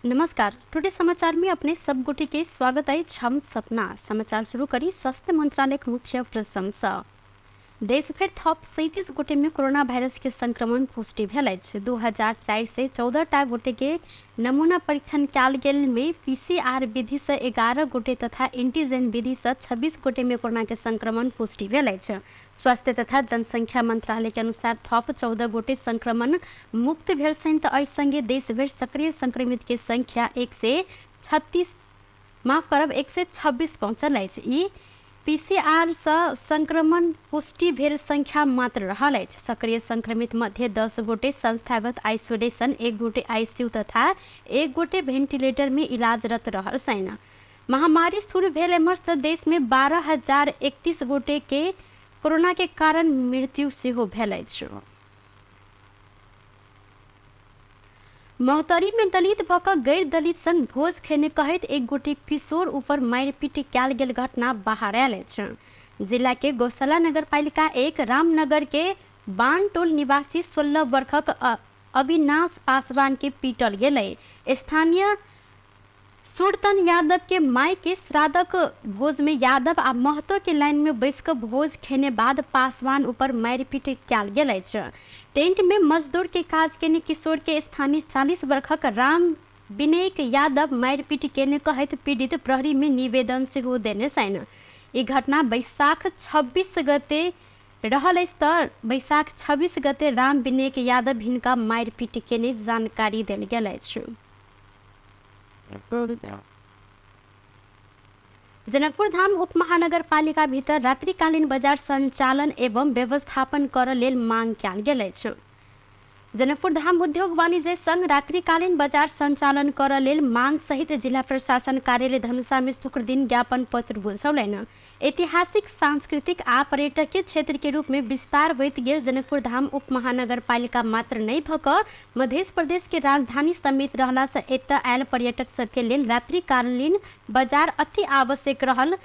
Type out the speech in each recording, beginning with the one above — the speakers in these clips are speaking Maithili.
नमस्कार, टुडे समाचार में अपने सब गोटे के स्वागत अछि। हम सपना समाचार शुरू करी स्वास्थ्य मंत्रालय मुख्य प्रशंसा। देश भरि थप 37 गोटे में कोरोना वायरस के संक्रमण पुष्टि भेल अछि। 2414 टा गोटे के नमूना परीक्षण कयल गेल में पीसीआर विधि से 11 गोटे तथा एंटीजन विधि से 26 गोटे में कोरोना के संक्रमण पुष्टि भेल अछि। स्वास्थ्य तथा जनसंख्या मंत्रालय के अनुसार थप 14 गोटे संक्रमण मुक्त भेल छनि, तऽ एहि संगे देश भरि सक्रिय संक्रमित के संख्या 136 माफ करब 126 पहुँचल अछि। ई पीसीआर सँ संक्रमण पुष्टि भेल संख्या मात्र रहल अछि। सक्रिय संक्रमित मध्ये 10 गोटे संस्थागत आइसोलेशन, 1 गोटे आईसीयू तथा 1 गोटे वेंटिलेटर में इलाजरत रहल छनि। महामारी शुरू भेल एम्हर सँ देश में 12,031 गोटे के कोरोना के कारण मृत्यु सेहो भेल अछि। महोत्तरी में दलित भऽ कऽ गैर दलित संग भोज खेने कहैत एक गोटे किशोर ऊपर मारिपीट कयल गेल घटना बाहर आयल अछि। जिला के गौशाला नगरपालिका 1 रामनगर के बानटोल निवासी 16 वर्षक अविनाश पासवान के पीटल गेलै। स्थानीय सुरतन यादव के माय के श्राद्धक भोज में यादव आ महतो के लाइन में बैस कऽ भोज खेने बाद पासवान ऊपर मारिपीट कयल गेल अछि। टेंट में मजदूर के काज केने किशोर के स्थानीय 40 वर्षक राम विनयक यादव मारिपीट केने कहैत पीड़ित प्रहरी में निवेदन सेहो देने छनि। ई घटना बैसाख 26 गते रहल अछि तऽ बैसाख 26 गते राम विनयक यादव हिनका मारिपीट केने जानकारी देल गेल अछि। जनकपुर धाम उप महानगरपालिका भीतर रात्रिकालीन बाजार संचालन एवं व्यवस्थापन करऽ लेल मांग कयल गेल अछि। जनकपुर धाम उद्योग वाणिज्य संघ रात्रिकालीन बाजार संचालन करऽ लेल मांग सहित जिला प्रशासन कार्यालय धनुषा में शुक्र दिन ज्ञापन पत्र बुझौलनि। ऐतिहासिक, सांस्कृतिक आ पर्यटकीय क्षेत्र के रूप में विस्तार होइत गेल जनकपुर धाम उप महानगरपालिका मात्र नहि भऽ कऽ मध्य प्रदेश के राजधानी समेत रहला सँ एतय आयल पर्यटक सबके लेल रात्रिकालीन बाजार अति आवश्यक रहल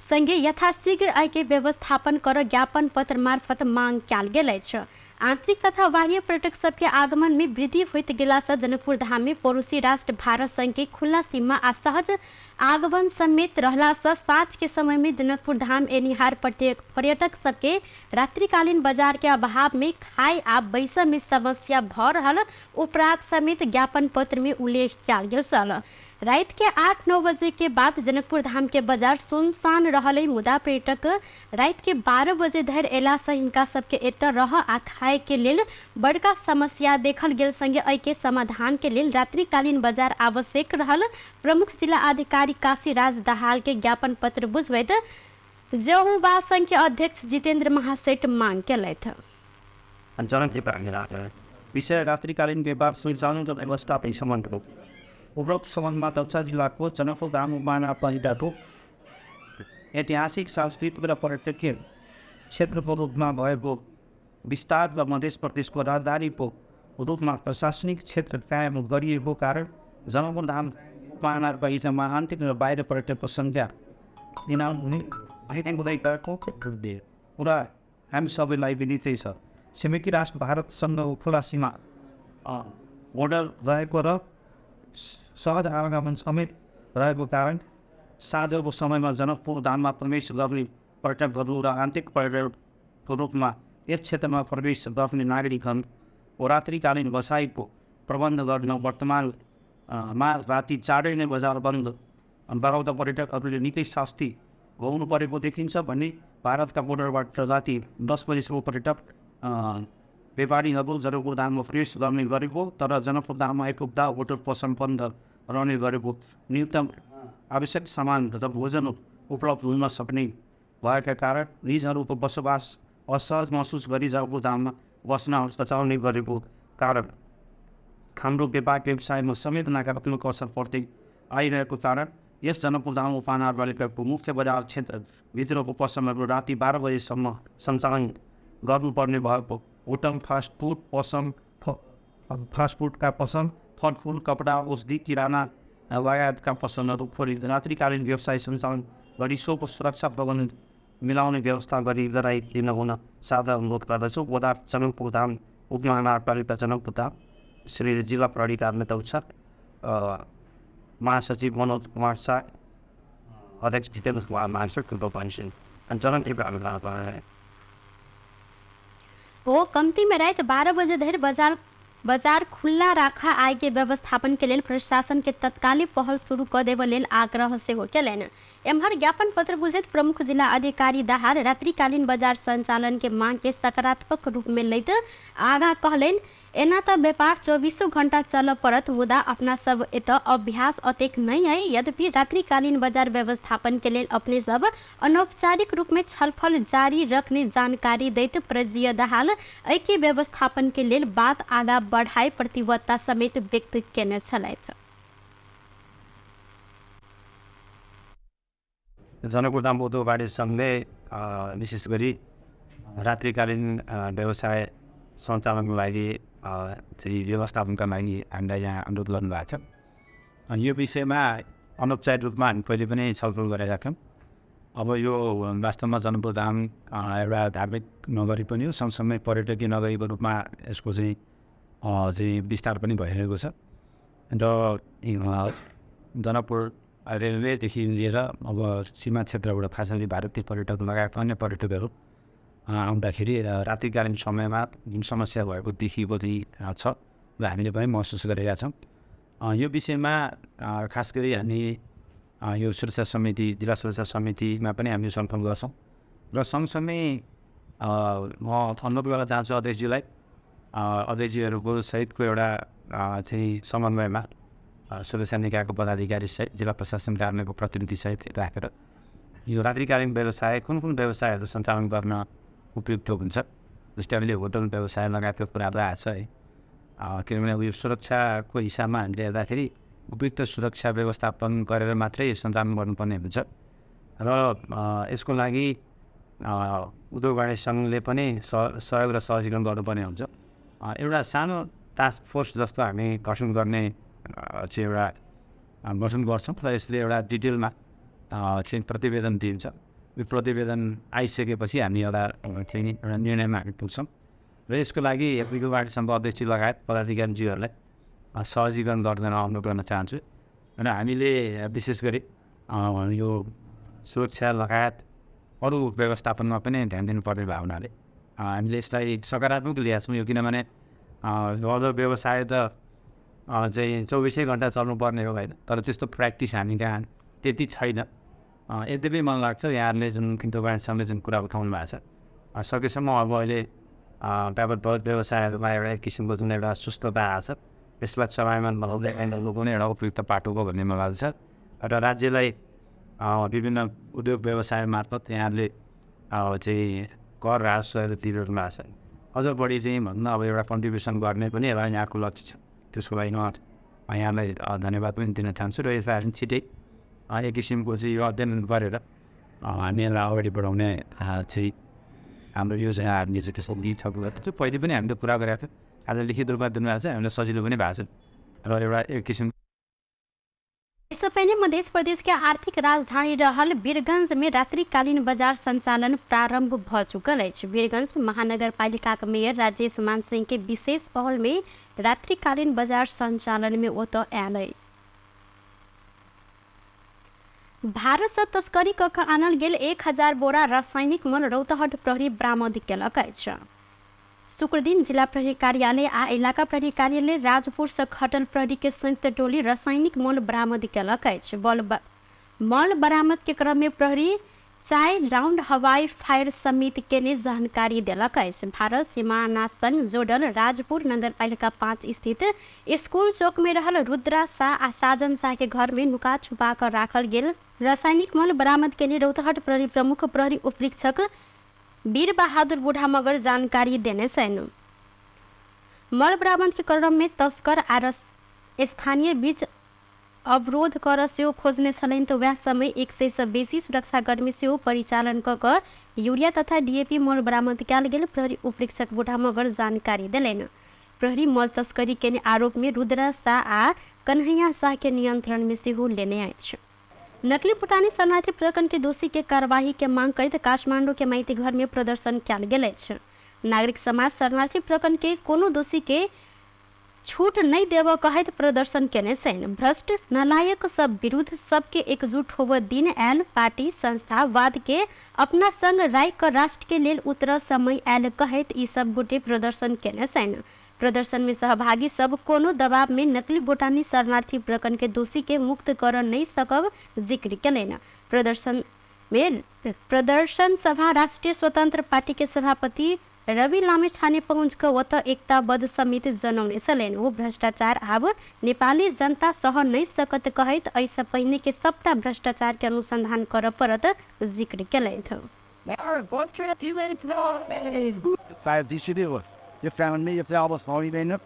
संगे यथाशीघ्र एहि के व्यवस्थापन करऽ ज्ञापन पत्र मार्फत मांग कयल गेल अछि। आंतरिक तथा बाह्य पर्यटक सबके आगमन में वृद्धि होइत गेला सँ जनकपुर धाम में पड़ोसी राष्ट्र भारत संग के खुला सीमा आ सहज आगमन समेत रहला सँ साँझ के समय में जनकपुर धाम एनिहार पर्यटक सबके रात्रिकालीन बाजार के अभाव में खाय आ बैसऽ में समस्या भऽ रहल उपराग समेत ज्ञापन पत्र में उल्लेख कयल गेल छल। राति के 8-9 बजे के बाद जनकपुर धाम के बाजार सुनसान रहल, मुदा पर्यटक राति के 12 बजे धरि अयला सँ हिनका सबके एतय रहऽ आ खाय के लेल बड़का समस्या देखल गेल संगे एहि के समाधान के लेल रात्रिकालीन बाजार आवश्यक रहल प्रमुख जिला अधिकारी काशीराज दाहाल के ज्ञापन पत्र बुझबैत जहुबा संघ के अध्यक्ष जितेंद्र महासेठ मांग केलथि। विषय रात्रिकालीन व्यापार सञ्चालन र व्यवस्थापन सम्बन्धको उपरोक्त सम्बन्धमा दक्षिण जिल्लाको जनकपुर धाम उपमहानगरपालिकाको ऐतिहासिक, सांस्कृतिक र पर्यटकीय क्षेत्रको रूपमा भएको विस्तार र मध्य प्रदेशको राजधानीको रूपमा प्रशासनिक क्षेत्र कायम गरिएको कारण जनकपुर धाम उपमहानगरपालिकामा आन्तरिक र बाहिर पर्यटकको सङ्ख्या हुँदै गएको कुरा हामी सबैलाई विदितै छ। छिमेकी राष्ट्र भारतसँगको खुला सीमा बोर्डर रहेको र सहज आवागमन समेत रहेको कारण साँझको समयमा जनकपुर धाममा प्रवेश गर्ने पर्यटकहरू र आन्तरिक पर्यटकको रूपमा यस क्षेत्रमा प्रवेश गर्ने नागरिकहरूको रात्रिकालीन बसाइको प्रबन्ध गर्न वर्तमान मा राति चाँडै नै बजार बन्द गराउँदा पर्यटकहरूले निकै शास्ति भोग्नु परेको देखिन्छ भने भारतका बोर्डरबाट राति 10 बजीसम्म पर्यटक व्यापारीहरू जनकपुर धाममा प्रवेश गर्ने गरेको, तर जनकपुर धाममा आइपुग्दा होटल पसल बन्द रहने गरेको, न्यूनतम आवश्यक सामान र भोजन उपलब्ध हुन नसक्ने भएका कारण निजहरूको बसोबास असहज महसुस गरी जनकपुर धाममा बस्न सचाउने गरेको कारण हाम्रो व्यापार व्यवसायमा समेत नकारात्मक असर पर्दै आइरहेको कारण यस जनकपुर धाम उपमहानगरपालिकाको मुख्य बजार क्षेत्रभित्रको पसलहरू राति 12 बजेसम्म सञ्चालन गर्नुपर्ने भएको होटल, फास्ट फुड पसल, फास्ट फुडका पसल, फलफुल, कपडा, औषधि, किराना लगायतका पसलहरू खोली रात्रिकालीन व्यवसाय सञ्चालन गरी सोको सुरक्षा प्रबन्ध मिलाउने व्यवस्था गरी गराइदिन हुन सादर अनुरोध गर्दछु। वडा जनकपुर धाम उपमहानगरपालिका जनकपुर धाम श्री जिल्ला प्रहरी कार्यालय दौसा। महासचिव मनोज कुमार शाह, अध्यक्ष जितेन्द्र कुमार ओ कम्ती में राति 12 बजे धरि बजार खुल्ला राखा आय के व्यवस्थापन के लेल प्रशासन के तत्कालिक पहल शुरू क देबऽ लेल आग्रह सेहो केलनि। एम्हर ज्ञापन पत्र बुझैत प्रमुख जिला अधिकारी दाहाल रात्रिकालीन बजार संचालन के मांग के सकारात्मक रूप में लैत आगाँ कहलनि, एना तऽ व्यापार 24 घंटा चलऽ पड़त, मुदा अपना सब एतऽ अभ्यास अतेक नहि अइ। यद्यपि रात्रिकालीन बजार व्यवस्थापन के लेल अपने सब अनौपचारिक रूप में छलफल जारी रखने जानकारी दैत प्रजीय दाहाल एहिके व्यवस्थापन के लेल बात आगाँ बढ़ाए प्रतिबद्धता समेत व्यक्त केने छलथि। जनकपुरधाम उद्योग वाणिज्य सङ्घले विशेष गरी रात्रिकालीन व्यवसाय सञ्चालनको लागि चाहिँ व्यवस्थापनका लागि हामीलाई यहाँ अनुरोध गर्नुभएको छ। अनि यो विषयमा अनौपचारिक रूपमा हामी पहिले पनि छलफल गरेका थियौँ। अब यो वास्तवमा जनकपुरधाम एउटा धार्मिक नगरी पनि हो, सँगसँगै पर्यटकीय नगरीको रूपमा यसको चाहिँ चाहिँ विस्तार पनि भइरहेको छ। र जनकपुर रेलवेदेखि लिएर अब सीमा क्षेत्रबाट खास गरी भारतीय पर्यटक लगायत अन्य पर्यटकहरू आउँदाखेरि रात्रिकालीन समयमा जुन समस्या भएको देखिएको चाहिँ छ र हामीले पनि महसुस गरेका छौँ। यो विषयमा खास गरी हामी यो सुरक्षा समिति, जिल्ला सुरक्षा समितिमा पनि हामी छलफल गर्छौँ र सँगसँगै म अनुरोध गर्न चाहन्छु अध्यक्षज्यूलाई, अध्यक्षज्यूहरूको सहितको एउटा चाहिँ समन्वयमा सुरक्षा निकायको पदाधिकारी सहित जिल्ला प्रशासन कार्यालयको प्रतिनिधि सहित राखेर यो रात्रिकालीन व्यवसाय कुन कुन व्यवसायहरू सञ्चालन गर्न उपयुक्त हुन्छ, जस्तै अहिले होटल व्यवसाय लगायतको कुराहरू आएको छ है। किनभने अब यो सुरक्षाको हिसाबमा हामीले हेर्दाखेरि उपयुक्त सुरक्षा व्यवस्थापन गरेर मात्रै सञ्चालन गर्नुपर्ने हुन्छ र यसको लागि उद्योग वाणिज्य सङ्घले पनि सहयोग र सहजीकरण गर्नुपर्ने हुन्छ। एउटा सानो टास्क फोर्स जस्तो हामी गठन गर्ने चाहिँ एउटा गठन गर्छौँ र यसले एउटा डिटेलमा चाहिँ प्रतिवेदन दिन्छ। यो प्रतिवेदन आइसकेपछि हामी एउटा चाहिँ एउटा निर्णयमा हामी पुग्छौँ र यसको लागि उद्योग वाणिज्य सङ्घको अध्यक्ष लगायत पदाधिकारीज्यूहरूलाई सहजीकरण गर्दैन अनुरोध गर्न चाहन्छु। र हामीले विशेष गरी यो सुरक्षा लगायत अरू व्यवस्थापनमा पनि ध्यान दिनुपर्ने भएको हुनाले हामीले यसलाई सकारात्मक लिएका छौँ। यो किनभने अरू व्यवसाय त चाहिँ 24 घन्टा चल्नुपर्ने हो होइन, तर त्यस्तो प्र्याक्टिस हामी कहाँ त्यति छैन। यद्यपि मलाई लाग्छ यहाँहरूले जुन उद्योग वाणिज्य सङ्घले जुन कुरा उठाउनु भएको छ, सकेसम्म अब अहिले व्यापार व्यवसायहरूमा एउटा एक किसिमको जुन एउटा सुस्तता आएको छ त्यसलाई चलायमान बनाउँदै पनि एउटा उपयुक्त बाटो हो भन्ने मलाई लाग्छ। र राज्यलाई विभिन्न उद्योग व्यवसाय मार्फत यहाँहरूले चाहिँ कर राजस्वहरू तिर्नु भएको छ, अझ बढी चाहिँ भनौँ न अब एउटा कन्ट्रिब्युसन गर्ने पनि एउटा यहाँको लक्ष्य छ। त्यसको लागि म यहाँलाई धन्यवाद पनि दिन चाहन्छु र यसलाई हामी छिटै एक किसिमको चाहिँ यो अध्ययन गरेर हामी यसलाई अगाडि बढाउने चाहिँ हाम्रो योजना हामीले चाहिँ त्यसरी छलफल गरेको थियो। पहिले पनि हामीले कुरा गरेको थियो, हामीले लिखित रूपमा दिनुभएको छ, हामीलाई सजिलो पनि भएको छ र एउटा एक किसिम। इससे पहले मध्य प्रदेश के आर्थिक राजधानी रहल वीरगंज में रात्रिकालीन बाजार संचालन प्रारंभ भ चुकल अछि। वीरगंज महानगरपालिका के मेयर राजेश मान सिंह के विशेष पहल में रात्रिकालीन बाजार संचालन में ओतऽ आयल अछि। भारत से तस्करी कऽ के आनल गेल 1000 बोरा रासायनिक मल रौतहट प्रहरी बरामद केलक अछि। शुक्रदिन जिला प्रहरी कार्यालय आ इलाका प्रहरी कार्यालय राजपुर से खटल प्रहरी के संयुक्त टोली रासायनिक मल बरामद केलक अछि। मल बरामद के क्रम में प्रहरी 4 राउंड हवाई फायर समेत केने जानकारी देलक अछि। भारत सीमाना संग जोड़ल राजपुर नगरपालिका 5 स्थित स्कूल चौक में रहल रुद्रा शाह आ साजन शाह के घर में नुका छुपा कर राखल गेल रासायनिक मल बरामद केने रौतहट प्रहरी प्रमुख प्रहरी उपरीक्षक वीर बहादुर बुढ़ा मगर जानकारी देने छन्। मल बरामद के क्रम में तस्कर आ स्थानीय बीच अवरोध कर सेहो खोजने छलनि तऽ वएह समय 100 सँ बेसी सुरक्षाकर्मी सेहो परिचालन कऽ कऽ यूरिया तथा डीएपी मल बरामद कयल गेल प्रहरी उपरीक्षक बुढ़ा मगर जानकारी देलनि। प्रहरी मल तस्करी केने आरोप में रुद्रा शाह आ कन्हैया शाह के नियंत्रण में सेहो लेने अछि। नकली भूटानी शरणार्थी प्रकरण के दोषी के कार्यवाही के मांग करैत काठमांडू के माइती घर में प्रदर्शन कयल गेल अछि। नागरिक समाज शरणार्थी प्रकरण के कोनो दोषी के छूट नहीं देव कहैत प्रदर्शन केने छनि। भ्रष्ट नलायक सब विरुद्ध सबके एकजुट होब दिन आयल, पार्टी संस्था वाद के अपना संग राखि कऽ राष्ट्र के लेल उतर समय आयल कहैत ई सब गोटे प्रदर्शन केने छनि। प्रदर्शन में सहभागी सब कोनो दबाव में नकली भूटानी शरणार्थी प्रकरण के दोषी के मुक्त कर नहीं सकब जिक्र केलनि। प्रदर्शन में प्रदर्शन सभा राष्ट्रिय स्वतंत्र पार्टी के सभापति रवि लामिछाने पहुँच कऽ ओतऽ एकताबद्ध समिति जनौने छलनि। ओ भ्रष्टाचार आब नेपाली जनता सह नहि सकत कहैत एहिसँ पहिने के सबटा भ्रष्टाचार के अनुसंधान करऽ पड़त जिक्र केलथि। त्यो कारणले यो चाहिँ अब सकिँदैन,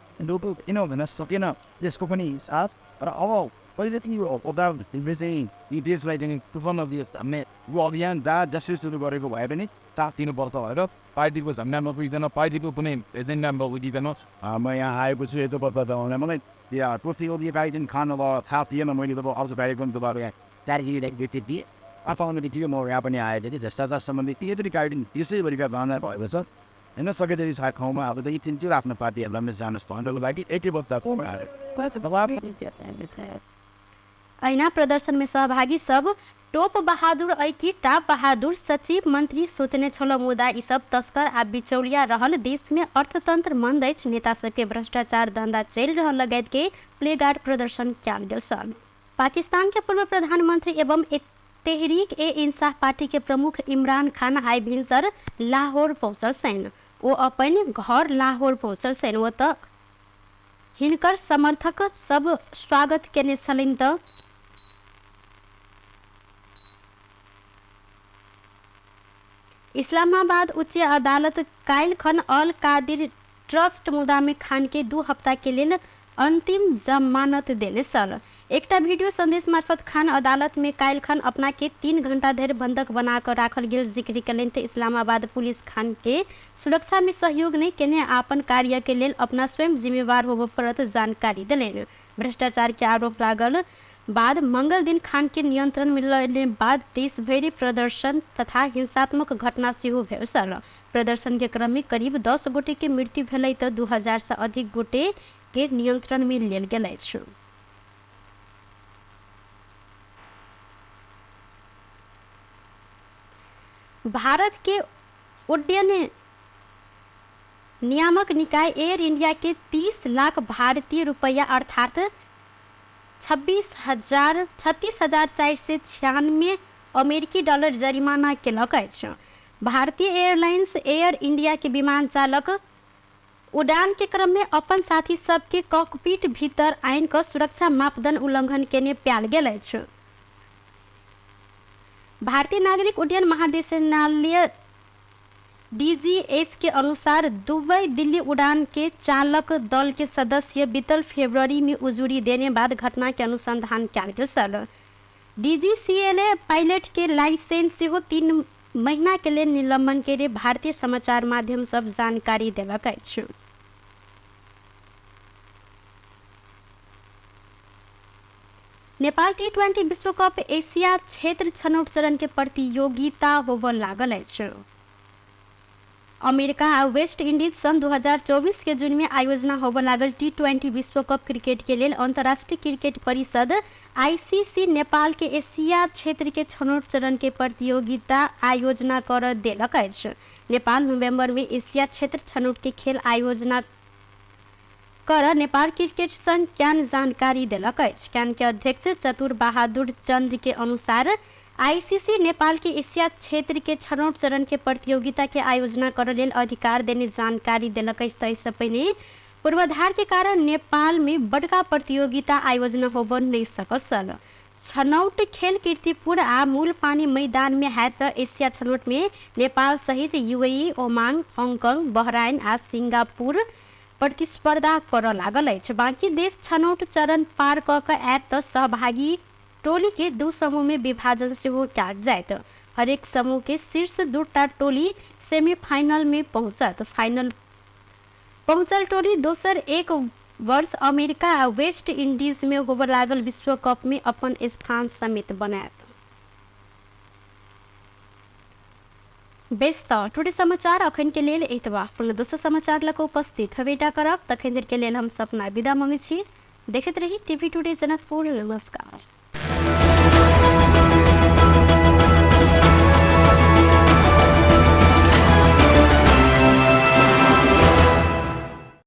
किन हुँदैन सकेन त्यसको पनि हिसाब। र अब पहिलेदेखि यो उदाहरणले चाहिँ यी देशलाई चाहिँ तुफान भन्ने यो अभियान जहाँ जसले सुरु गरेको भए पनि साथ दिनुपर्छ भनेर पार्टीको झन्डा नपुगिकन, पार्टीको कुनै एजेन्डा नपुगिकन म यहाँ आएको छु। यत्रो वर्ष त मलाई खान थाहा थिएन। मैले त अझ कार्यक्रम त यहाँ आफू दिएँ, म यहाँ पनि आएको थिएँ। भ्रष्टाचार सम्बन्धी यत्रो कार्यक्रम त्यसैभरिका गहना भएको छ होइन। सकेदेखि ठाउँमा अब त यी तिन आफ्नो पार्टीहरूलाई पनि जानुहोस् भन्नको लागि एकै ऐना प्रदर्शन में सहभागी सब टोप बहादुर ऐकी टाप बहादुर सचिव मंत्री सोचने छल, मुदा ई सब तस्कर आ बिचौलिया रहल। देश में अर्थतंत्र मंद अछि, नेता सबके भ्रष्टाचार धंधा चलि रहल लगायत के प्लेगार्ड प्रदर्शन कयल गेल छल। पाकिस्तान के पूर्व प्रधानमंत्री एवं तेहरीक ए इंसाफ पार्टी के प्रमुख इमरान खान आइ भिनसर लाहौर पहुँचल छनि। ओ अपन घर लाहौर पहुँचल छनि। ओतऽ हिनकर समर्थक सब स्वागत केने छलनि। तऽ इस्लामाबाद उच्च अदालत काल्हि खन अल कादिर ट्रस्ट मुद्दा में खान के 2 हप्ता के लेल अंतिम जमानत देने छल। एकटा वीडियो संदेश मार्फत खान अदालत में काल्हि खन अपना के 3 घंटा धरि बंधक बना कऽ राखल गेल जिक्र केलनि। तऽ इस्लामाबाद पुलिस खान के सुरक्षा में सहयोग नहि केने अपन कार्य के लेल अपना स्वयं जिम्मेवार होबय पड़त जानकारी देलनि। भ्रष्टाचार के आरोप लागल बाद मंगल दिन खान के नियंत्रण में लेने बाद देश भरि प्रदर्शन तथा हिंसात्मक घटना सेहो भेल छल। प्रदर्शन के क्रम में करीब 10 गोटे के मृत्यु भेलै तऽ 2000 से अधिक गोटे के नियंत्रण में लेल गेल अछि। भारत के उड्डयन नियामक निकाय एयर इंडिया के 30 लाख भारतीय रुपया अर्थात 36,496 अमेरिकी डॉलर जरिमाना केलक अछि। भारतीय एयरलाइंस एयर इंडिया के विमान चालक उड़ान के क्रम में अपन साथी सबके कॉकपिट भीतर आनि कऽ सुरक्षा मापदंड उल्लंघन केने पायल गेल अछि। भारतीय नागरिक उड्डयन महानिदेशालय डीजीएस के अनुसार दुबई दिल्ली उड़ान के चालक दल के सदस्य बीतल फरवरी में उजुरी देने बाद घटना के अनुसंधान कयल गेल छल। डीजीसीए ने पायलट के लाइसेंस सेहो 3 महीना के लेल निलंबन के भारतीय समाचार माध्यम सब जानकारी देलक अछि। नेपाल T20 विश्व कप एशिया क्षेत्र छनौट चरण के प्रतियोगिता होबय लागल अछि। अमेरिका आ वेस्ट इंडीज सन 2024 के जून में आयोजना होबय लागल T20 विश्व कप क्रिकेट के लेल अंतर्राष्ट्रीय क्रिकेट परिषद आईसीसी नेपाल के एशिया क्षेत्र के छनौट चरण के प्रतियोगिता आयोजना कर देलक अछि। नेपाल नवंबर में एशिया क्षेत्र छनौट के खेल आयोजना कर नेपाल क्रिकेट संघ can जानकारी देलक अछि। Can के अध्यक्ष चतुर बहादुर चंद्र के अनुसार आईसीसी नेपाल के एशिया क्षेत्र के छनौट चरण के प्रतियोगिता के आयोजना कर लेल अधिकार देने जानकारी देलक अछि। ताहिसँ पहिने पूर्वाधार के कारण नेपाल में बड़का प्रतियोगिता आयोजना होबय नहि सकल छल। छनौट खेल कीर्तिपुर आ मूलपानी मैदान में हैत। एशिया छनौट में नेपाल सहित यूएई, ओमान, हांगकांग, बहराइन आ सिंगापुर प्रतिस्पर्धा करऽ लागल अछि। बाँकी देश छनौट चरण पार कऽ कऽ आयत तऽ सहभागी टोली के 2 समूह में विभाजन सेहो कयल जायत। हरेक समूह के शीर्ष 2टा टोली सेमीफाइनल में पहुँचत। फाइनल पहुँचल टोली दोसर एक वर्ष अमेरिका आ वेस्ट इंडीज में होबय लागल विश्व कप में अपन स्थान समेत बनायत। बेस तऽ टुडे समाचार अखन के लेल एतबा। पुनः दोसर समाचार लऽ कऽ उपस्थित हेबेटा करब, तखन देर के लेल हम सपना विदा मांगै छी। देखैत रही टीवी टुडे जनकपुर। नमस्कार।